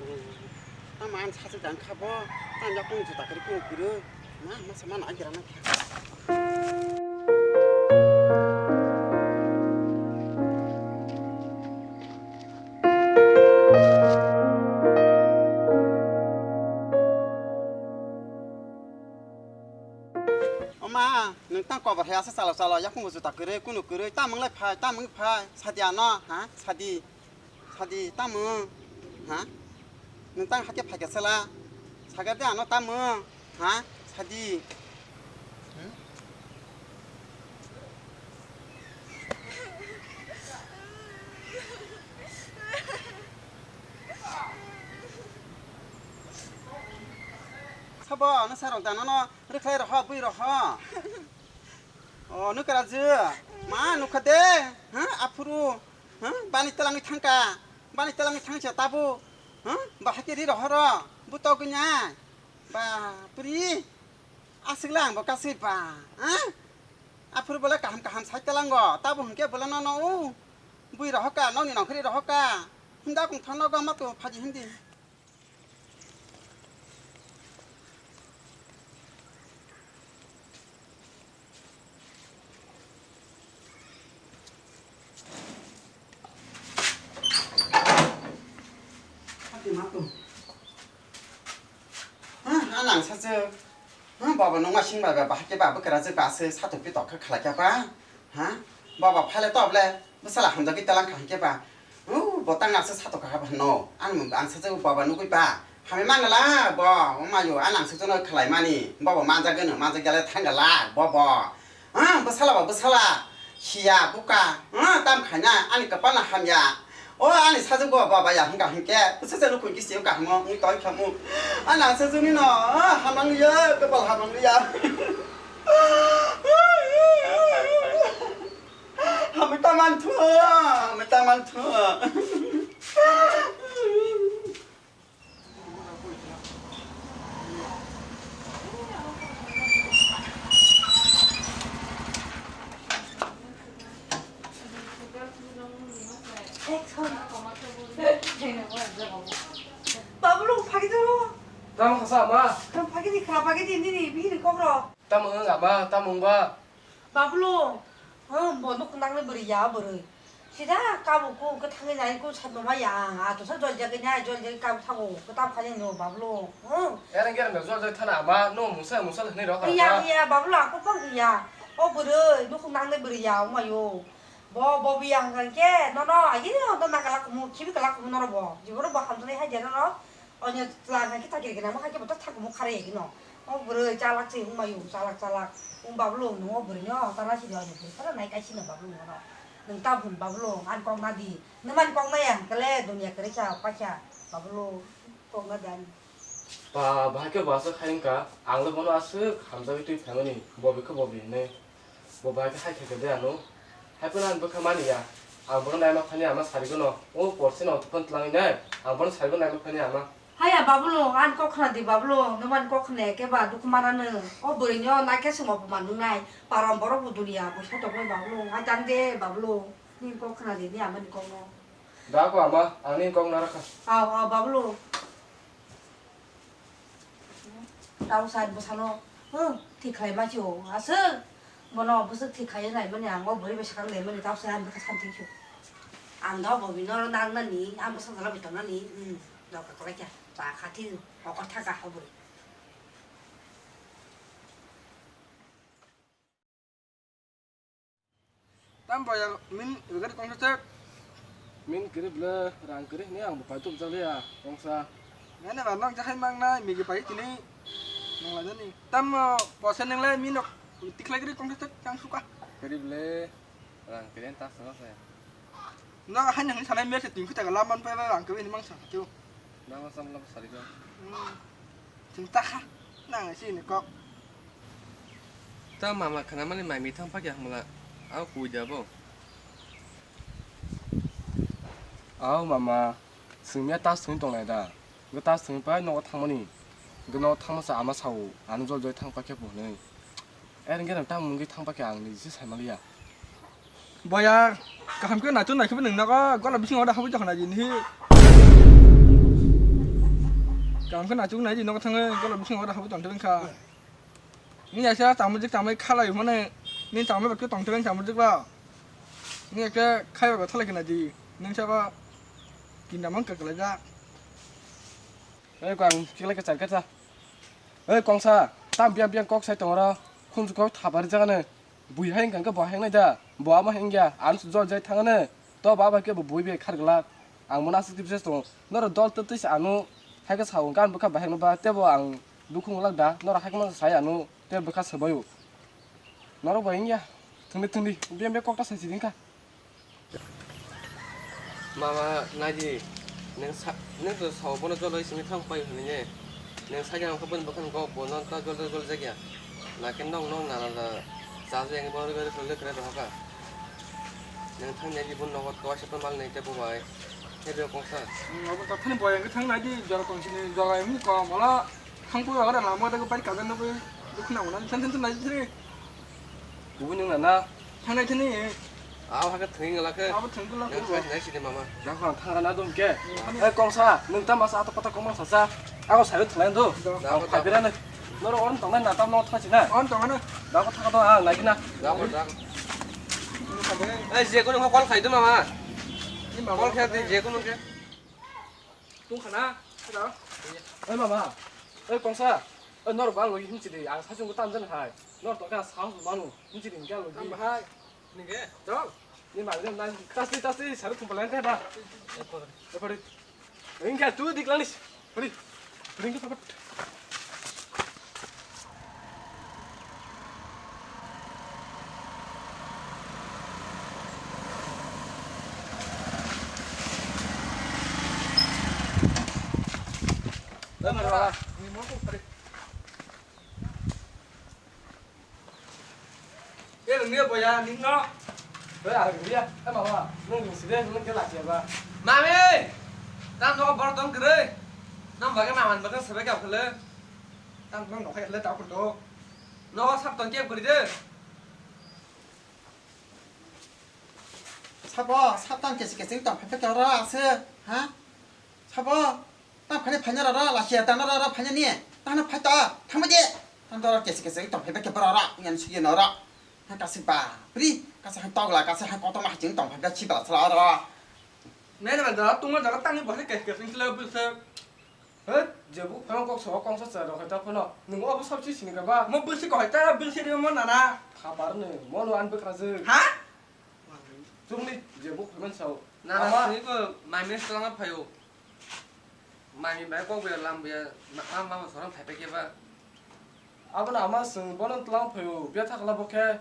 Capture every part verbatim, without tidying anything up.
Tamo ang sachi dang kha bo, tang yakung juta kwrwi kung kwrwi. Ma, ma sama na agira na kha. O ma, nwng tang kobo hai asa chalo chalo, yakung juta kwrwi, kunu kwrwi, tamo wng lai phai, tamo wng phai, sadi ano, ha, sadi. Sadi, tamo? Ha? Nwng tang hakhe phaikha sela? Sagar de ano tamo? Ha? Sadi. Hmm? Sabo, ano sarok dano no rwkhlai roho, bui roho. O, nukra je. Ma, nukha de. Ha? Aphuru. Ha? Bani telangwi thangka. Bani telangwi thangsa tabo. Ha? Bahai khe ri rohoro. Butogwi nai. Ba, pri. Aswk lang bo kasui ba. Ha? Aphuru bole kaham kaham sai telango. Tabo hwnkhe bole nono u. Bui rohoka, nokni nongkhorwi rohoka. Hinda kung thang nogo ma to phaji hindi. Hati mato. Hah, anang saje. Hah, baba nungma sing bai ba bahai khe ba bwkra je ba se satok pitok khe khlai khe ba. Hah, baba phale to ble bwsala hamjagwi telang kha hwnkhe ba. Hoo, bo tang asa satok kha ba no. Ang, ang saje baba nugwi ba. Hamya mangala bo, omayo, anang saje no khlai mani. Baba manjagwi no, manjagwi le thangala bobo. Ah, bwsala ba bwsala, siya, buka, ah, tam khaina, ani kwpalno hamya. O ani sajwk bo baba ya hwnkha hwnkhe, bwsajak nukhung khe siyung kaham wngwi tongwi khamu. Ani sajwkni no, ah, hamang ya, kwpal hamang ya. Hamwi ta manthu, hamwi ta manthu. Babulung, phagidi ro. Tamo khasa, ma? Phagidi, khara phagidi, nini bihini kokro. Tamo wng, ama, tamo wng ba? Babulung, hmm, bo nuk nang ni bwrwi ya, bwrwi. Sida kabu ku, kwthangwi nai ku, sat mama ya, a to sa jol jagwi nai, jol jagwi kabu thango, kwtam khaini no, Babulung, hmm. Ereng gereng da jol jagwi thana, ama, no, musa, musa hinwi rok. Iya, iya, Babulung, ako bang iya. O bwrwi, nuk nang ni bwrwi ya, omayo. Bo, bo biya hwnkha khe, nono, agi, no, no, nang kala kumu, khibi kala kumu, nono bo. Jiboro bo hamjaknai hai de, nono. Onyo chwla hwnkha khe chakri gwnang ma hai khe bo ta thangkumu kharwi ya gino. O bwrwi chalak se wngmai o, chalak chalak. Wng Babulung, nwng o bwrwino tana sidi, onyo bwrwi phano nai kaisino Babulung no. Nwng ta bun Babulung, ani kok na di. Nwng mani kok na ya hwnkhe le dunia kwrwi kha, paikha Babulung, kok na di ani. Ba, bahai khe bo aswk khai wngkha, ang le bono aswk hamjagwi twi phaimani, bobi khe bobi hinwi. Bo bahai khe hai khe de ano. Hai phano ang bwkha mani ya. Ang bono naima phani ama sarigo no. O porse no tokon twlangwi nai. Ang bono sarigo naima phani ama. Haya Babulung, ani kok khna di Babulung, nwng ani kok khna ya khe ba dukhu mana nw. O bwrwi no nai khe swngma bo man nung nai. Param borok bo dunia bo sa tokmai Babulung. Hai tang de Babulung. Nini kok khna di, ni ama ni kok no. Da ko ama, ang nini kok nara kha. Aw, aw, Babulung. Tamo sai bwsano, hmm, thik khlai ma sio, aswk. Bono bwswk thik khai nai mani, ang o bwrwi bai swkang de mani, tamo sai ang bwkha santi sio. Ang do bo bini oro nang nani, ang bwswk jala bai tong nani, hmm, doka kwlai kha, cha kha thik, okor thaka ha bwrwi. Tam boya min gari kongsa chek. Min kiri bwle rang kiri hini ang bo pai tup jali ya kongsa. Nene ba nok jahai mang nai migi pai tini. Nang la jani. Tam, uh, posa nang le min nok tikhlai kiri kongsa chek tang suka. Kiri bwle rang kiri ta sa se. No, hai nang sanai mer se tingku ta la man pa la rang kiri ni mang sa tu. Nang sam la sari ko. Hmm. Chwng ta kha, nang sini kok. Ta mama khna mani mai mi thang phakya hamla, au kui da bo. Au mama, singmia ta sing tong lai da. Ga ta sing pa nogo thang mani. Ga nogo thang masa ama sao, anu jol joi thang phakya bo nei. Er nge nang ta munggi thang phakya ang ni jisi sai maliya. Boya, kaham khe naitu naikhe bo nung nogo, gola bising oda habui jakhana jin hi. Kaham khe nachuk nai di, nogo thangwi golok bising oro habwi tongthok wngkha. Nini yaksa chamujik chamui khalai hwnwi, nini chamui bai khe tongthok wng chamujik ba. Nini yaksa khaiba bai thalai khe nai di, nini sabo kinda mang kwklaijak. Ei, kok ang kiklai khe char khe cha. Ei, kongsa, tam biyang biyang kok sai tong oro, khumsu kok thapari jagano. Bui hai wngkha khe bo hai wngnai da, bo amo hai wngya, ang se jol jai thangano. To ba bai khe bo bui bai khar glak, ang bono aswk twi bisas tongo. Norok dol twtwi se ano hai khe sao, gan bwkha bahai wngba, tebo ang dukhu wng glak da, norok hai khe masa sai ano, tei bwkha swbaio. Norok bai wngya, thwngdi thwngdi, biyang biyang kok ta sai sidi wngkha. Mama, naidi, nwng sa-, nwng to sao bono joloi simi thang pai hwnwi ne. Nwng sakya wngkha boni bwkhani kok bono ta jol jol jol jakya. Nakhe nwng nwng nana da chajakya wngwi bono rwgwi rwkhe rwkhe rohorkha. Nwng thang naidi bono nogo kaisa to mal nai tei bo bai. Tei bo kongsa. Nwng abo tathani boy wngkhe thang naidi jora tongsini jora wngkhe kom ola. Thangpui bagara lama dago bike kajan nugui dukhu nango na, than than than nai thri. Kubui nung na na. Thangnai thani. Aw, hake thwing la khe. Abo thwing la khe. Nai sini mama. Dakho thang na dum ke. Hmm. Eh, kongsa, nung ta masa ato pata komang sasa. Ako sayo thwlai do. Da. Ang phai bira ne. Noro on tongnai na tam no thachi na. On tongana. Dakho thang do ang lagi na. Dakho, dakho. Ini kade. Eh, je kono call khai do mama. Ini mama. Call khai de je kono ke. Tung khana, ada. Oi mama, oi kongsa, oi norok ang logi hinchidi, ang sachung tam jan hai. Norok tongkha sahos manu, hinchidi hingke ang logi. Tam hai, ningke, chol. Ni mangni nang tasti tasti saru thum palang kha da. Epori. Hingke tu dik lanis. Pori. Pori hingke papat. Eh, nungya boya, ningno. Eh, ah, nungya. Eh, mama, nung nung side, nung kela siya ba. Mami! Tam nogo bor tong kwrwi. Nang bagwi maman bagwi sabai kap khwlwi. Tam nang nokhai le ta khulto. Nogo sap tong kep kwrwi de. Sabo, sap tang kesi kesi tong phai phai khe oro aswk, ha? Sabo, tang phai phai rara, lasia tang rara phai ni, tang phai ta, thang baje. Tang doro kesi kesi tong phai phai khe oro, ngan sugi noro. Ha kasi ba, pri, kasi hai togla, kasi hai kotor ma haching tong phai phai chibla sala oro. Nene ba dara tungma dara tangni bahai kesi kesi sila bisa. Hei, je buk phano kok sobo kongsa cha rok hai ta phano. Nung obo sabsi sini ka ba? Mo bwsi ko hai ta, bwsi ri mo nana. Khapar ni, mo no an bwkra je. Ha? Chumni je buk phano sao. Nana Ama sini ko mami ni selang phayo. Mami bai kok bia lam bia, ma, ma, ma, sorang phai phai ke ba. Abo na ama sung bono tlang phayo, bia thakla bo khe.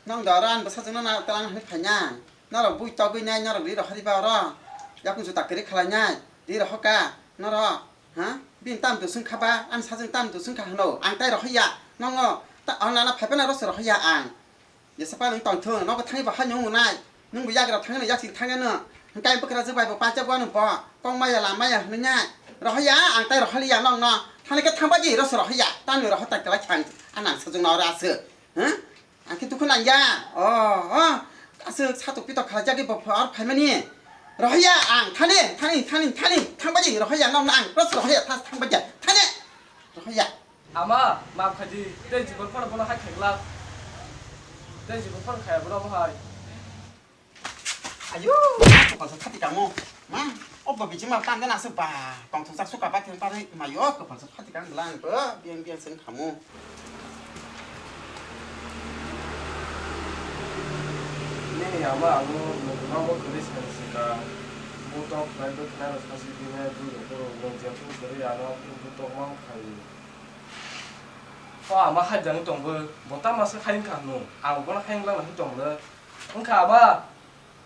Nong da ran bwsajwkno na twlang hwnwi phainai. Norok bui togwi nai, norok ri rohor ba oro. Yakung juta kwrwi khwlai nai, ri rohor ka norok. Ha? Bini tam dusung kha ba, ani sajwk tam dusung kha hwno. Ang tai rohor ya. Nongo ta ang nana phai phano rohor ya ang. Jesa pa nwng tong thung, nogo thangwi bo hai nung nai. Nwng bo yagra thangwi no yaksing thangwi no. Hwnkhe bwkrajwk bai bo paijak wano bo. Kok maya lam maya hwnwi nai. Rohor ya, ang tai rohor ya nong no. Thani khe thang baji rohor ya. Tani rohor ta kwlai thang. Anang sajwk no oro aswk. Ha? Ang khe dukhu nangya. Oh, oh. Aswk satok pitok khlaijagwi bo phor phaimani. Rohorya ang thani, thani, thani, thani. Thangbaji rohorya nokno ang. Ros rohorya thas thangbaji. Thani. Rohorya. Ama, map khaidi, tei jibon phano bono hai khaigwlak. Tei jibon phano khaya bono bo hai. Ayo, chokol sa thati kamo. Ma, o bo bijima tang den aswk ba. Tongthokjak suka ba theng parwi mayo, kwpal sa thati kang bwla ang bo. Biyang biyang se wng khamu. Nini ama ang no nokno kwrwi sani sika. Butok khlai bwkhlai rw sasi bini bwrwi borok no jephru kwrwi ano butok ma khai. O ama hai jani tong bo, bo tamo se khai wngkha hwnwi. Ang bono khai wnglang hwnwi tong le. Wngkha ama.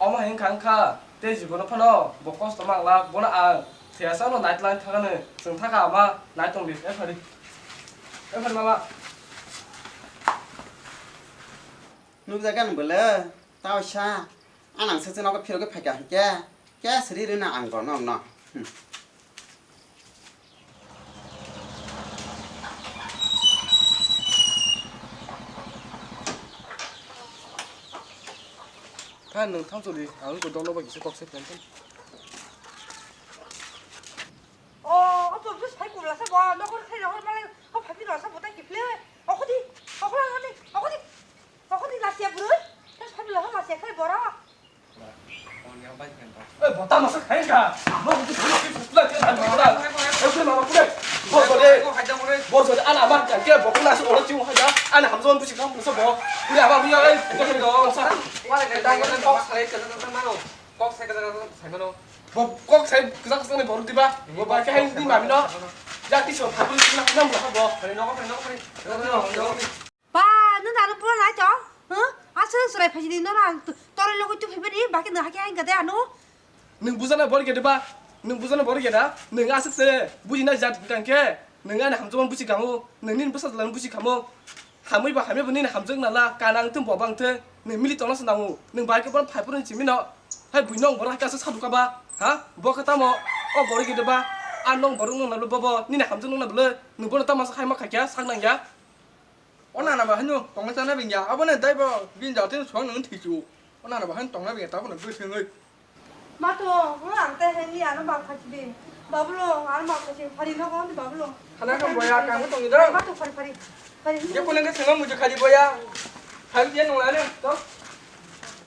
Omo hai wngkha wngkha, tei jibono phano bo kosto mang lak, bono ang thwiyasa no nai twlang thangano chwng thaka ama nai tong di, e phari. E phari mama. Nukjagani bwle, tao sa, anang se chwng nogo phirogwi phaikha hinkhe, khe sri rwna ang bono wngno. Hmm. Kha nwng thang choli, ang ko dolo bai kisa kok se plan khan. O, o to Bosode, bosode, ana amar kangke, bokong nasi oro chiyung haja, ana hamjaman busi kang busa bo. Kuri ama buya, eh, kok sai kajak kajak ni borok diba? Bo bai khe hai ni mami no. Jati so phabuli sina nam bo. Ba, nung da aro pura nai to? Huh? Aswk chwrai phaisini no rang toroi logo tu phaibani, ba khe nung hakhe hai gade ano? Nwng bujana bor gede ba, nwng bujana bor geda, nwng aswk se bujina jat bwtang khe, nwng ani hamjakmani busi kango, nwng nini bwsa jalani busi kamo. Hamwi ba hamya bo nini hamjak nala, kana wngthung bo bang thung, nwng mili tongna se nango, nwng bai khe bono phai phuru ni simi no, hai bui nong borok hai khe aswk sa duka ba, ha? Bo khe tamo, o bor gede ba, a nong borok nong nablo bobo, nini hamjak nong nablo, nwng bono tamo sa hai ma kha kya, sak nang ya. O nana ba hwnwi tongna chana bengya. Abo ne dai bo bini jatino suang nang thwichu. O nana ba hwnwi tongna bengya, tabukno bwswngwi. Ma to, o ang te hwnwi ano ba khachi di. Babulo, ano ba khachi phari no kon babulo. Khana kha boya, kang tong do. Ma to phari phari. Phari. Je ko nang thangam muju khali boya. Khali je nung lane to.